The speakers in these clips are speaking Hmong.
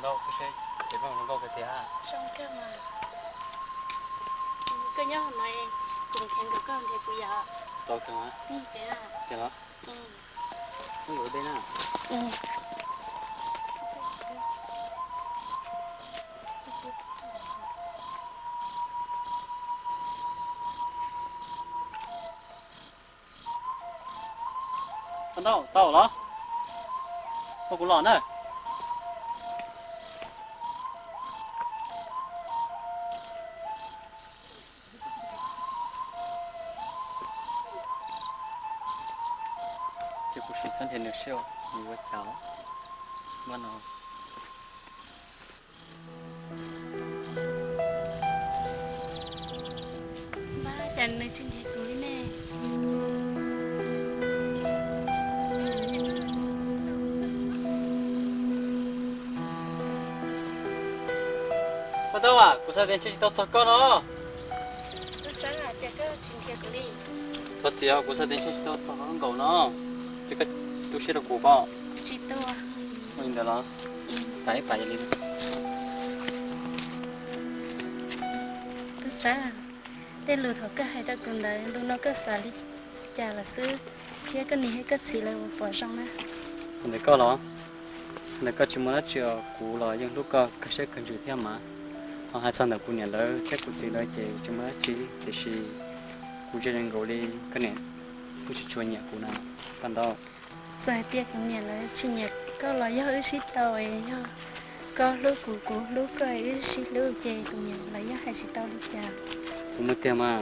Nkauj, koj seb ces koj zoo nkauj kawg tiag. Zoo kawg mas. Koj nyob no, kuv nrhiav nkawd, koj nrhiav kuv yom? Tau kawg mas. Tiag los? Koj nkawd deb na. Tau los, ua kuv los na. Ces kuv sim txhob nrhiav nws seb nws ua cas. Npaj no. Npaj, cas nws tsis nrhiav kuv li ne? Paj Ntaub, kuv xav tias ntshe tsis tau txog koj no. Thov txim os, kuv xav tias ntshe tsis tau txog koj nkaus no. Es koj tu siab rau kuv pob? Ua li ntawd los? Pab ib pab li. Tub Tsab, tej lus thaum koj hais rau kuv ntawd, ntu no koj xav li cas lawm xwb, thiab koj niam thiab koj txiv lawv puas pom zoo na? Ntawm koj los? Ntawm koj tsis muaj dab tsi os, kuv los yeej hlub koj kawg siab kawg ntsws thiab mas. Ho hais txog ntawm kuv niam lawv thiab kuv txiv lawv ces tsis muaj dab tsi, tiam sis kuv ntshai nkaus li koj niam kuj tsis tshua nyiam kuv na, Paj Ntaub. Txawm hais tias kuv niam lawv tsis nyiam koj los yog wb sib tau, yog koj hlub kuv, kuv hlub koj, wb sib hlub ces kuv niam lawv yeej hais tsis tau li cas. Kuv muaj tiag mas.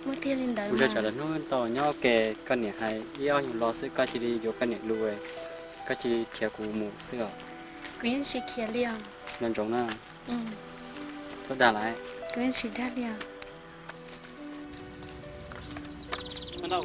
Muaj tiag li ntawd. Kuv tseem tsam lawv hnub tau nyob ua ke, koj niam hais ib ob nyuag lo xwb koj cia li yuav koj niam lus, koj cia li khiav kuv mus xwb os. Kuv yeej tsis khiav li os. Nco ntsoov na. Txhob dag lawm. Kuv yeej tsis dag li os. Ntau,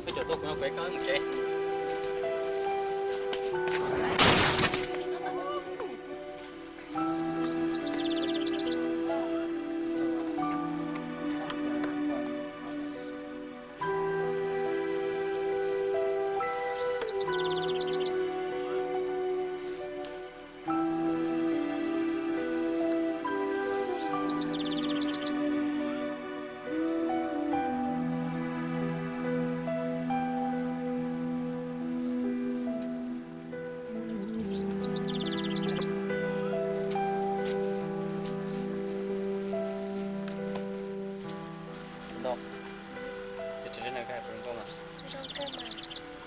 ces tsev neeg koj hais puas zoo nkauj mas? Zoo kawg mas.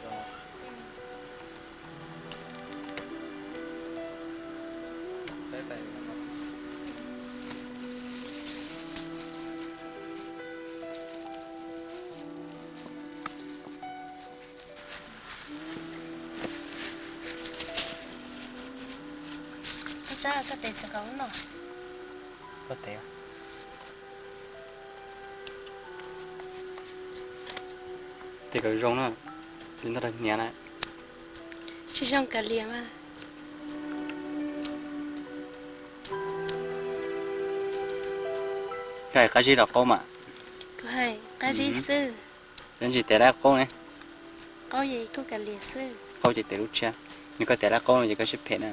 Zoo. Koj tsab, koj tes txog qhov no. Koj tes. Tes kom zoo na, tsis ntog rau hniav na. Tsis zoo kav liam mas. Koj hais qab zib los qaub mas? Kuv hais qab zib xwb. Tab sis tes lab qaub ne. Qaub es kuj kav liam xwb. Qaub ces tes lub tshiab. Nws koj tes lab qaub no ces koj siab phem na.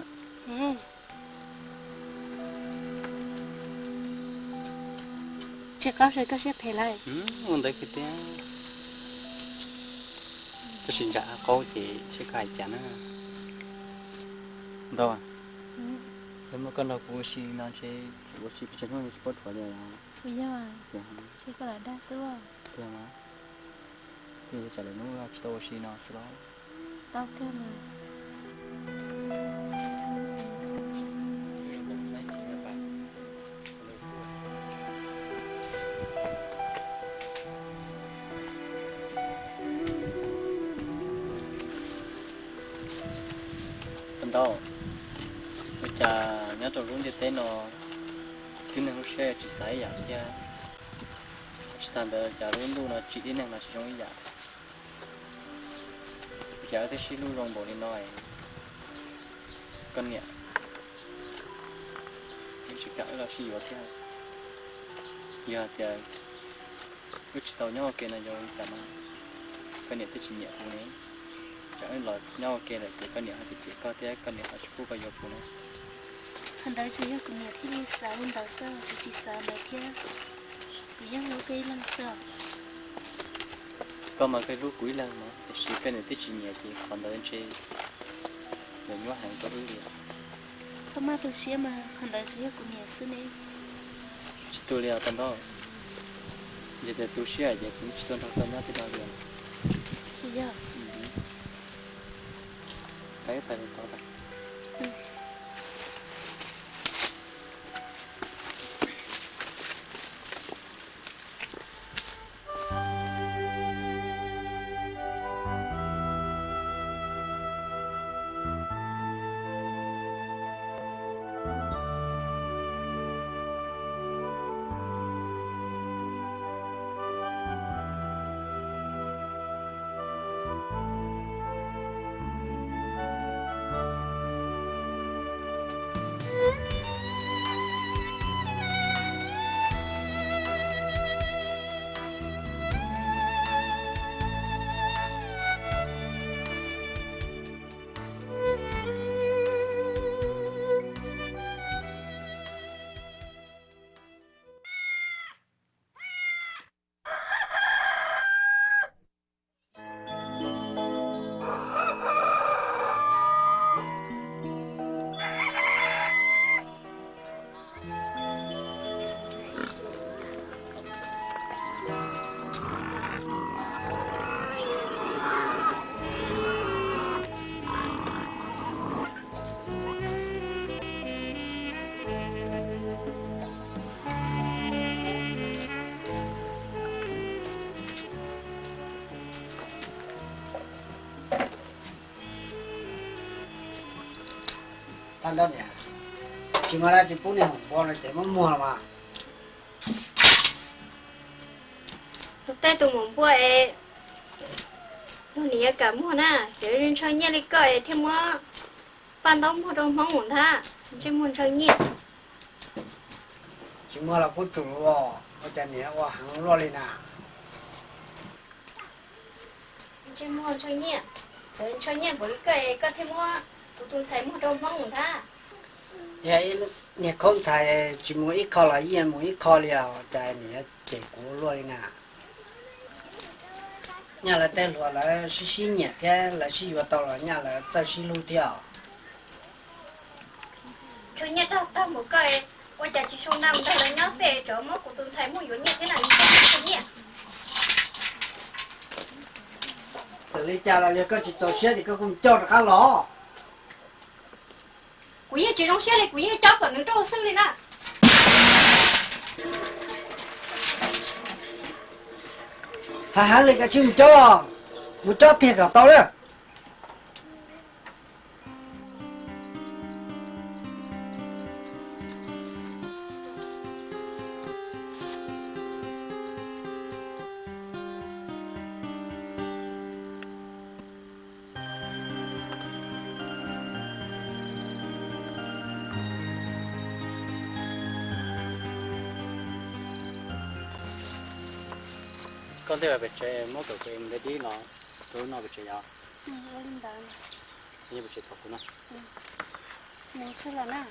Tsis qaub ces koj siab phem lawm. Ua ntawd kiag tiag. Tab sis ntshe qaub ces seb koj hais cas na. Ntau, yog muaj koj nrog kuv ua si no ntshe ua si pes tsawg hnub tsis paub dhuav li os. Kuv yog, tiag, ntshe koj lam dag xwb. Tiag mas, twb yog tsam lwm hnub tsis tau ua si no xwb los. Tau kawg mas. Ntau, ua cas nyob rau lub ntiaj teb no tib neeg lub siab tsis xav ib yam thiab? Tsis tas ntawd cas lub ntuj no tsim tib neeg los tsis zoo ib yam. Ua cas wb twb sib hlub zoo npaum li no es koj niam yeej tsis kam wb los sib yuav thiab? Yog hais tias wb tsis tau nyob ua ke no yog ua li cas no koj niam thiaj tsis nyiam kuv ne? Tsam wb los nyob ua ke lawm ces koj niam ho cem cem koj thiab koj niam ho tsis pub koj yuav kuv na. Qhov ntawd tsuas yog kuv niam thiaj li xav li ntawd xwb, kuv tsis xav ntawd thiab. Kuv yeej hlub koj ib leeg xwb. Koj mas koj hlub kuv ib leeg mas, tiam sis koj niam twb tsis nyiam ces qhov ntawd ntshe yuav nyuaj heev rau wb li. Txhob maj tu siab mas, qhov ntawd tsuas yog kuv niam xwb ne. Tsis tu li os Paj Ntaub. Yog tias tu siab ces kuv tsis tau nrog koj nyob tej no li os. Yog. Peb pais tod. Paj Ntaub niam, tsis muaj dab tsi pub niag maum npua no ces muab muag los mas. Luag tej tus maum npua es luag nim yuav kam muag na, ces ntshaw nyiaj li koj es thiaj muab Paj Ntaub muag rau Hmoob mus ntag, ntsej muag ntshaw nyiaj. Tsis muag los kuj tsum los, ua cas niam ua heev luaj li na. Ntsej muag ntshaw nyiaj, txawm ntshaw nyiaj npaum li koj es koj thiaj muab kuv tus ntxhais muag rau Hmoob mus ntag. Yog niag khaub ntxhais tsis mus ib qho los yeej mus ib qho li os, cas niam cem kuv luaj li na. Nyaj lawv tej hluas lawv sib sib nyiam thiab lawv sib yuav tau los nyaj lawv txawj sib hlub thiab os. Ntshaw nyiaj tag tag npaum koj, ua cas tsis sau nra mus nrog lawv nyob xwb, tseem muab kuv tus ntxhais muag yuav nyiaj thiab na, ntshaw nyiaj. Txawm li cas los yog koj tsis txaus siab ces koj kuj coj rov qab los. Kuv yeej tsis zoo siab li, kuv yeej cob kom nws nrauj xwb li na. Hais hais li koj tsis mus cob, mus cob tiag kom tau na. Koj ntej pem tsev muab kom kuv mus de dib los rau lub no pem tsev yom. Ua li ntawd. Pem tsev tos kuv no. Mus txog los na.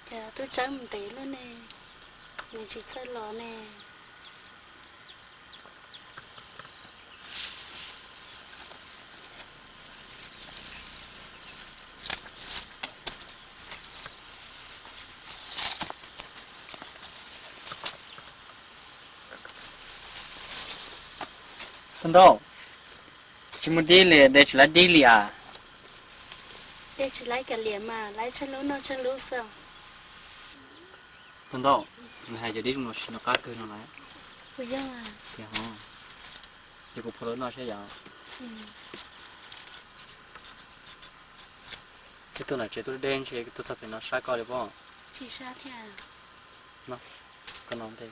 Cas tub tsawb mus ntev luaj ne, nws tsis txawj los ne. Tub Ntaub, tsis muaj dib li, de tsis laib dib li as? De tsis laib kav liam mas, laib tsheej lub noj tsheej lub xwb. Paj Ntaub, nws hais cov dib zoo no sim no qab kawg no lawm. Tias ho, ces kuv phua rau noj saib yom. Twb tuaj nram tsev tuaj deb ntshe tuaj txog pem no sab koj li pob. Tsis sab thiab. No, koj no ntej.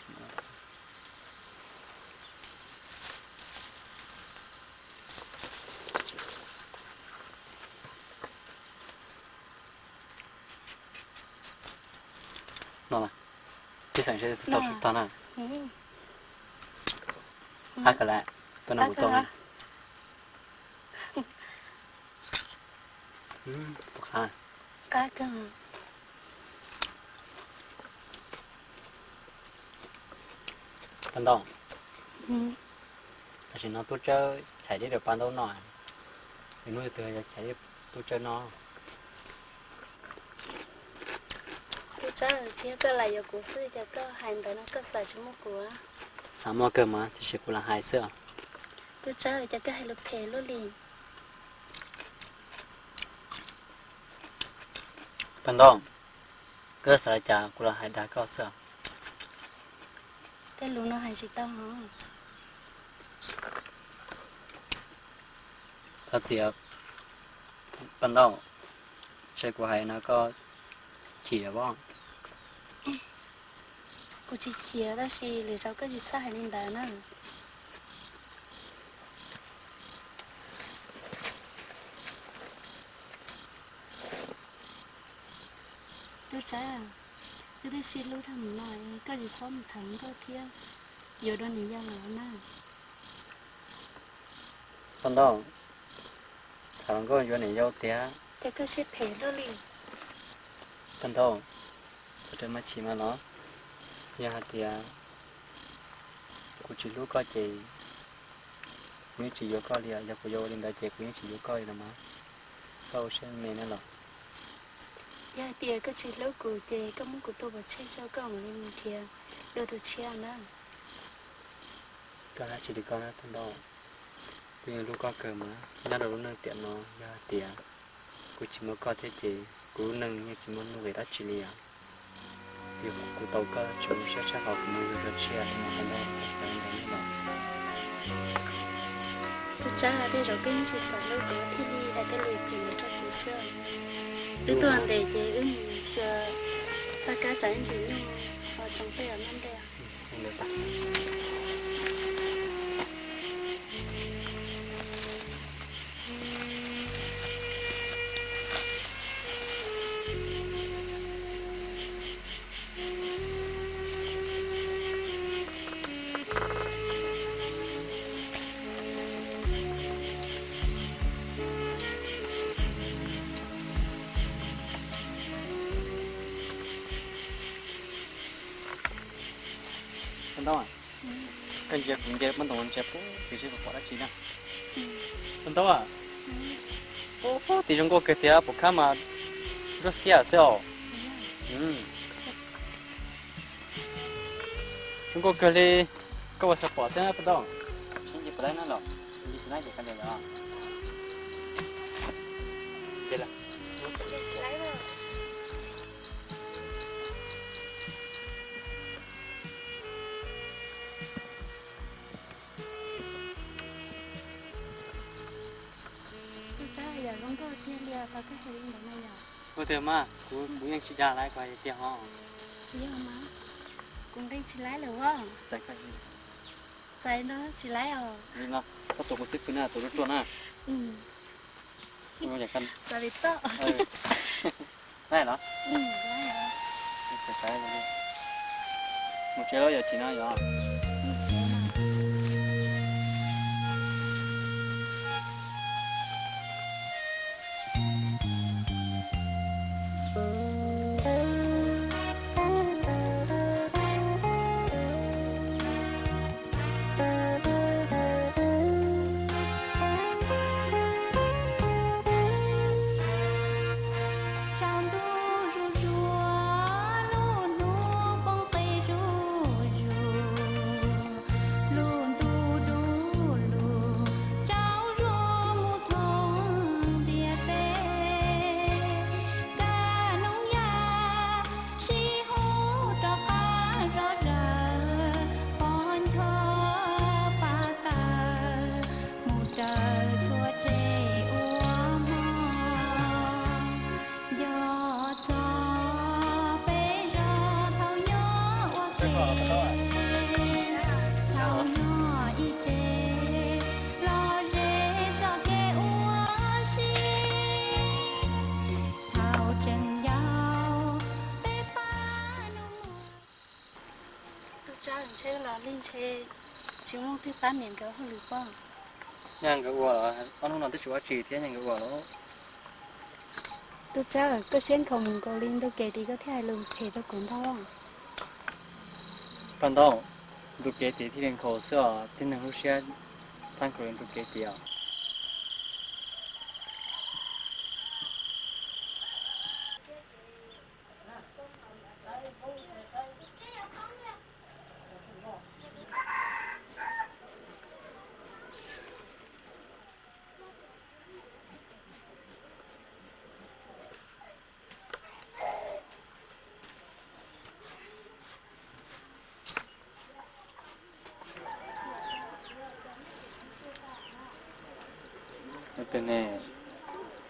No na, tib xeem seb tau sub tag na. Qab kawg lawm, tuaj noj kuv txob na. Paj Ntaub, tam sim no Tub Tsawb chais dib rau Paj Ntaub noj, hnub twg yog chais dib Tub Tsawb noj. Tub Tsawb, tsis yog koj lam yuav kuv xwb, cas koj hais ntawd no koj xav tsis muaj kuv? Xav muaj kawg mas, tiam sis kuv lam hais xwb os. Tub Tsawb, cas koj hais lus phem luaj li? Paj Ntaub, koj xav li cas kuv los hais dag koj xwb. Tej lus no hais tsis tau hov. Thov txim Paj Ntaub, ntshe kuv hais no koj chim os. Kuv tsis chim tab sis lwm zaus koj tsis txhob hais li ntawd na. Tub Tsawb, wb twb sib hlub tag mus no, koj tsis txhob mus tham hluas nkauj thiab yuav dua niam yau lawm na. Paj Ntaub, tham hluas nkauj yuav niam yau tiag. Ces koj siab phem luaj li. Paj Ntaub, koj rov maj chim mas los. Yog hais tias kuv tsis hlub koj ces kuv yeej tsis yuav koj li, yog kuv yuav ua li ntawd ces kuv yeej tsis yuav koj li los mas. Koj ua siab me na los. Yog hais tias koj tsis hlub kuv ces koj muab kuv tua pov tseg tso, koj mam li mus nrhiav dua tus tshiab na. Koj hais tsis li ko na Paj Ntaub, kuv yeej hlub koj kawg mas. Nyob rau lub neej tiam no yog hais tias kuv tsis muaj koj thiab ces kuv lub neej yeej tsis muaj nuj nqis dab tsi li os. Yog kuv tau koj tsis mus saib tshaj qhov kuv mus yug dua tshiab no Paj Ntaub, koj xav li ntawd los. Tub Tsawb, tej zaum koj yeej tsis xav hlub kuv thiaj li hais tej lus phem ntawd rau kuv xwb. Wb tuaj ntes ces wb mus xyuas paj kab tsam ib ntsis nyuj ho tsoo tej noj ntej. Paj Ntaub, koj ntsia kuv ntsia Paj Ntaub ntsia puag pem seb puas pom dab tsi na. Paj Ntaub, ub, tim zoo nkauj kawg tiag, pom khab mas ntsuab xiab xwb os. Zoo nkauj kawg li, koj puas xav pom thiab Paj Ntaub? Ua tiag mas, kuv, kuv yeej tsis dag lawv ko hais tiag ho. Yog mas, kuv nqi tsis laib lawm os. Txais no tsis laib os. Koj tus kuv xib fwb na, tus ruaj ruaj na. Txais li toj. Laib los? Mus tsev los yog tsis no yog? Tsaus ntuj zuj zus, lub hnub poob qe zuj zus. Tsheb los li ntshe tsis muaj twg pab niam nkawd hauj lwm pob. Nyaj nkawd ua los ob hnub no twb tsis ua tsi thiab, nyaj nkawd ua los. Tub Tsawb, koj siab nkhaus mus nkaus li ntu kev tid koj thiaj hais lus phem rau kuv ntag. Paj Ntaub, ntu kev tid thiaj li nkhaus xwb os, tib neeg lub siab thab nkaus li ntu kev tid os.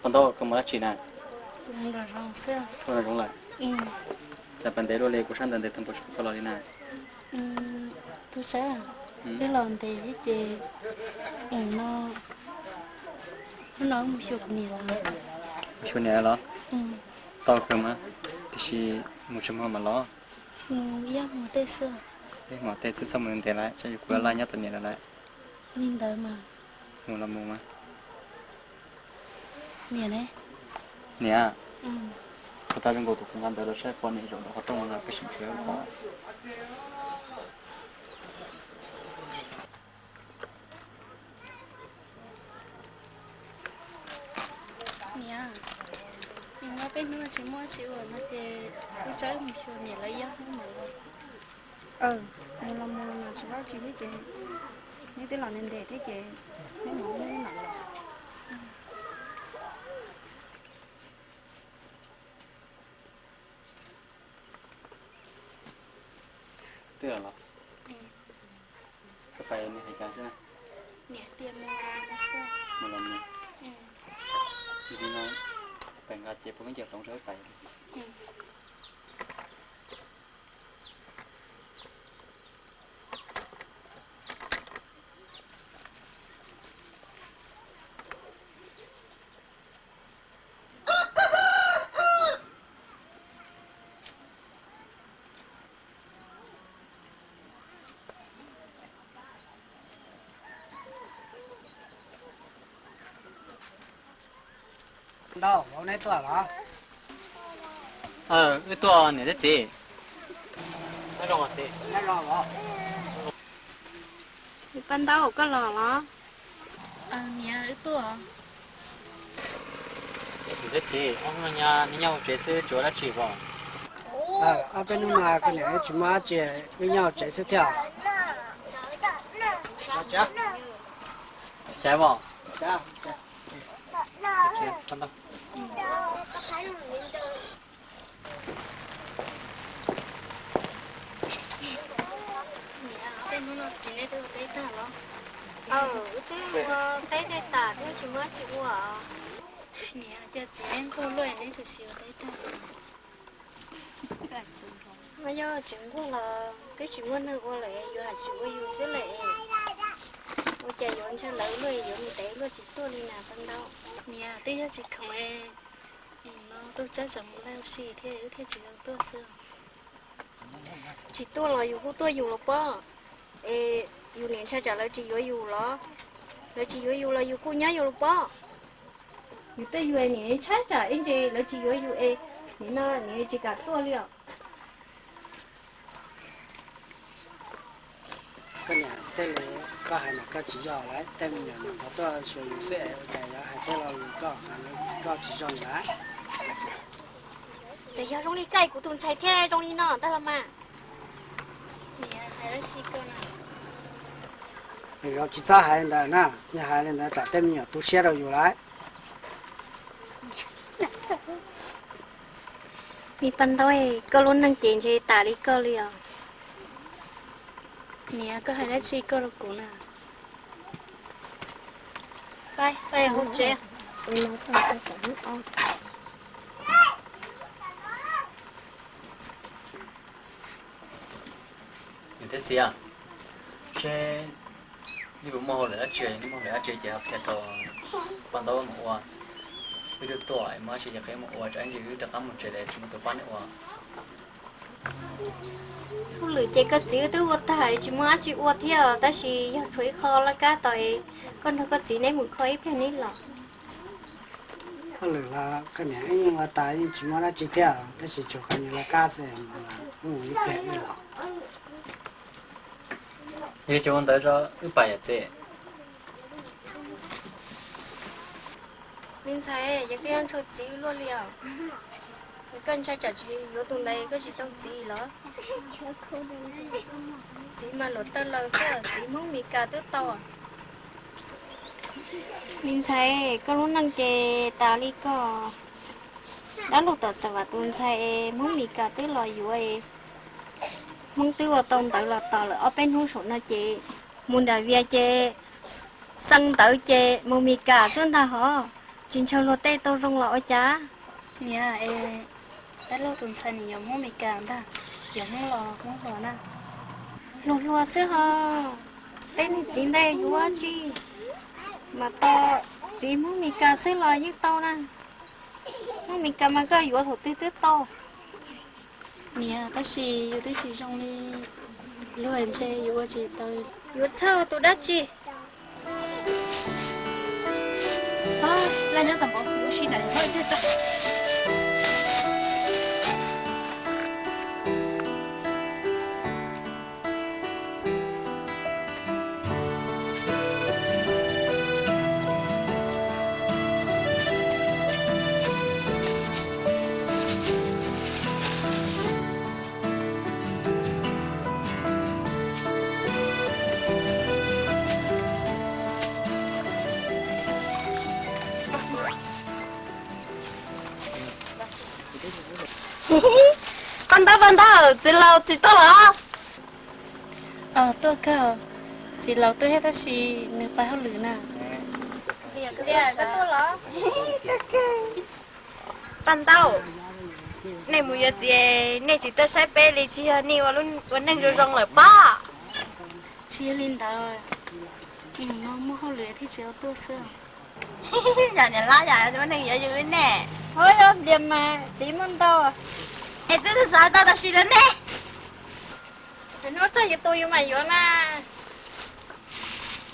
Paj Ntaub, koj mus dab tsi na? Ua zoo lawm. Cas pas ntev luaj li, kuv sab ntawd ntev tag npaum tsis pom koj los li na. Tub Tsawb, wb los ntev thiab ces no, hnub no mus xyuas kuv niam los. Xyuas niam los? Tau kawg mas, tiam sis mus tsawg hmo mam los? Ib hmos tej xwb. Ib hmos tej xwb, txhob mus ntev lawm, tsam yus kuv laj laj nyob tom niam lawm lawm. Li ntawd mas. Mus los mus mas. Niam ne? Niam, kuv tau zoo nkaus tus kuv nqa ntawd los saib pom niam zaum ntawm qhov rooj no peb sim nrhiav pom. Niam, nws muab peb hnub tsis muaj tsis ua no ces kuv tsaib mus xyuas niam lawv ib ob hnub mam los. Mus los mus los tsis muaj tsis thiab ces neb twb los ntev ntev thiab ces neb mus neb mam los. Twb los los? Koj pais nws hais cas xwb na? Niam tias mus los mus xwb. Mus los mus. Yog li no pais nqa cev puas khaub ncaws hloov rau wb pais. Ntau, vauv neb tuaj los? Wb tuaj niam thiab txiv. Nyob zoo vauv. Niam Paj Ntaub, koj los los? Niam, wb tuaj. Niam thiab txiv, ob hnub no nyob hauv tsev xwb tsis ua dab tsi os? Ob peb hnub no koj niam wb tsis muaj dab tsi, wb nyob hauv tsev xwb thiab. Tsis tau. Niam, ob peb hnub no txiv neb twb ua teb tag los? Aw, wb twb ua teb tej tas thiab tsis muaj dab tsi ua. Niam, cas txiv neb nquag luaj neb tseem siv ua teb tag? Yog tsis nquag los twb tsis muaj neeg ua lawm, yuav hais tsis ua yus xwb lawm. Ua cas yuav ntshaw lawv luaj, yuav mus ntev luaj tsis tuaj li na Paj Ntaub? Niam, twb yog tsis khoom no Tub Tsawb tseem mus laij ua si thiab wb thiaj tsis tau tuaj xwb. Tsis tuaj los yus kuj tuaj yus los pob. Es yus niam ntshai tsam lawv tsis yuav yus los? Lawv tsis yuav yus los yus kuj nyob yus los pob. Yus tuaj yus niam ntshai tsam ib ntsis lawv tsis yuav yus es nim no niam tsis kam tuaj li os. Koj niam, tej lus koj hais ntawm koj tsis yog lawm, tej me nyuam nyuam qhuav tuaj xyuas yus xwb es ua cas yuav hais tej lo lus koj hais, koj tsis zoo lawm. Txawm yog zoo li koj kuv tus ntxhais thiaj zoo li no ntag los mas. Yog tsis txhob hais li ntawd na, yog hais li ntawd tsam tej me nyuam tu siab rau yus lawm. Me Paj Ntaub, koj lub neej ces ntshe tas li koj li os. Niam, koj hais dab tsi koj rau kuv na? Pab, pab hauv tsev. Niam thiab txiv, seb nej puas muaj hauj lwm dab tsi, nej muaj hauj lwm dab tsi ces ho qhia rau Paj Ntaub mus ua. Wb twb tuaj es muaj dab tsi ces qhia mus ua, tsam ib ntsis wb rov qab mus tsev lawm tsis muaj tus pab nej ua. Hauj lwm ces koj txiv twb ua tag, tsis muaj dab tsi ua thiab, tab sis yog tshuav ib qho laj kab tau es koj nrog koj txiv neb mus kho ib pliag neb los. Hauj lwm los koj niam wb yeej ua tas yeej tsis muaj dab tsi thiab, tab sis tshuav qhov niag laj kab xwb, wb mus ib pliag wb los. Yog tsis ua ntawd tso wb pais yom txiv. Me ntxhais, yog koj yuav ntshaw txiv luaj li os, yog koj ntshai tsam tsis yuav tus ntawd koj tsis tau txiv los? Txiv mas luam tawg laws xwb, txiv Hmoob Mes Kas twb tau. Me ntxhais, koj lub neej ces tas li koj. Dab laug Tam Xav Vam tus ntxhais es Hmoob Mes Kas twb los yuav es Hmoob twb ua tau ntawv los tos lawm ob peb hnub saum no ces mus nram Vias ces xee ntawv ces mus Mes Kas xwb ntag hov, tsis ntshaw luag tej tau zoo los ua cas? Niam, es dab laug tus ntxhais nws yuav Hmoob Mes Kas ntag, yuav Hmoob los Hmoob hluas na. Hluas hluas xwb hos, tej niag txiv ntawd yuav tsi mas tau, txiv Hmoob Mes Kas xwb los yeej tau na. Hmoob Mes Kas mas koj yuav thaum twg twb tau. Niam, tab sis yus twb tsis zoo li luag ntshe yus ua tsis tau. Yuav txhawj tus dab tsi. Laj nyob tau npaum kuv ua si ntawm hauv thiaj tso. Paj Ntaub, Paj Ntaub, txiv laus tsis tuaj los? Tuaj kawg, txiv laus tuaj thiab tab sis nws pais hauj lwm na. Paj Ntaub, nej mus yuav txiv nej tsis tuaj saib peb li, tsis yog nej ua neej zoo zoo lawm pob? Tsis yog li ntawd, nim no muaj hauj lwm thiaj tsis tau tuaj xwb. Yam niam lab yam ua neeg yuav yus li nej. Ua yog nplias mas txiv muaj ntau. Es twb xav tau tam sim no ne. Hnub txog yuav tus yus mas yuav mas.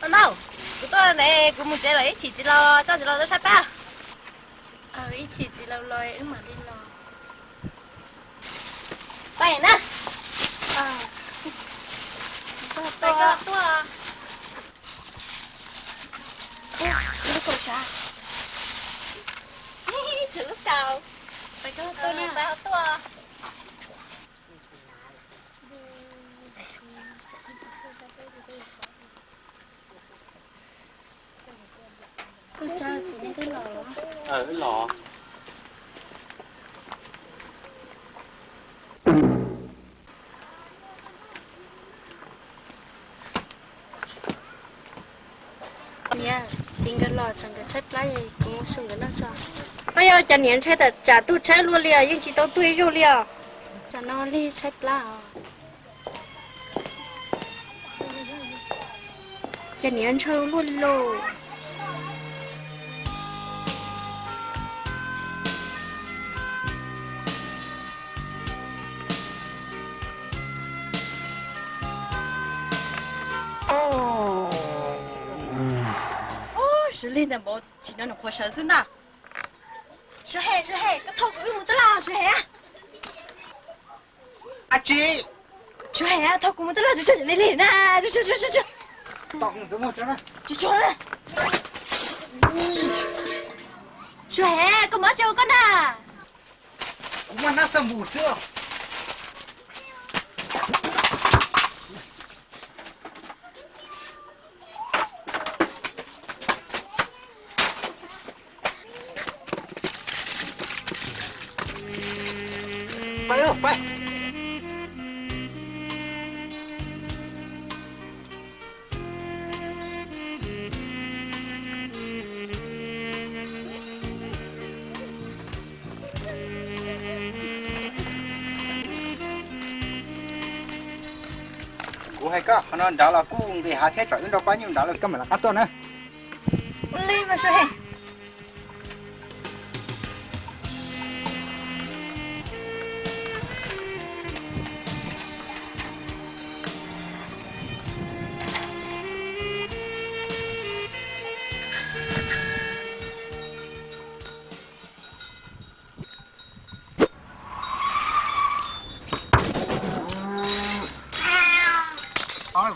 Paj Ntaub, kuv tuaj ne, kuv mus tsev lawm, ib chim txiv laus, txiv laus tuaj saib peb. Ib chim txiv laus los wb mam li los. Peb na. Peb tuaj. Lub kaus sav. Txog lub kaus. Peb tuaj, peb tuaj. Koj tsa txiv neej twb los los? Los. Niam, txiv nkawd los tsam nkawd tshaib plab es kuv mus xyuas nkawd noj tso. Koj yog cas niam ntshai tam tsam tuag tshaib luaj li os, yeej tsis tau tuag ib zaug li os. Tsam no lig tshaib plab os. Cas niam ntshaw luaj li lauj. Sawv lig ntawm npaum tsis no nws qhuav sawv xwb na. Suav Hem, Suav Hem, koj thauj kuv wb mus taj laj, Suav Hem. Ab tsi. Suav Hem, thauj kuv mus taj laj, tsuag tsuag li li na. Suav Hem, koj muaj dab tsi ua koj na? Kuv muaj hnab xab npum xwb. Kuv hais koj, qhov no nrad los kuj nqis hav thiab, tsam wb nrau pab nyuj nrad lawm koj mam rov qab tuaj na. Ua li mas Suav Hem.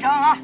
Zoo,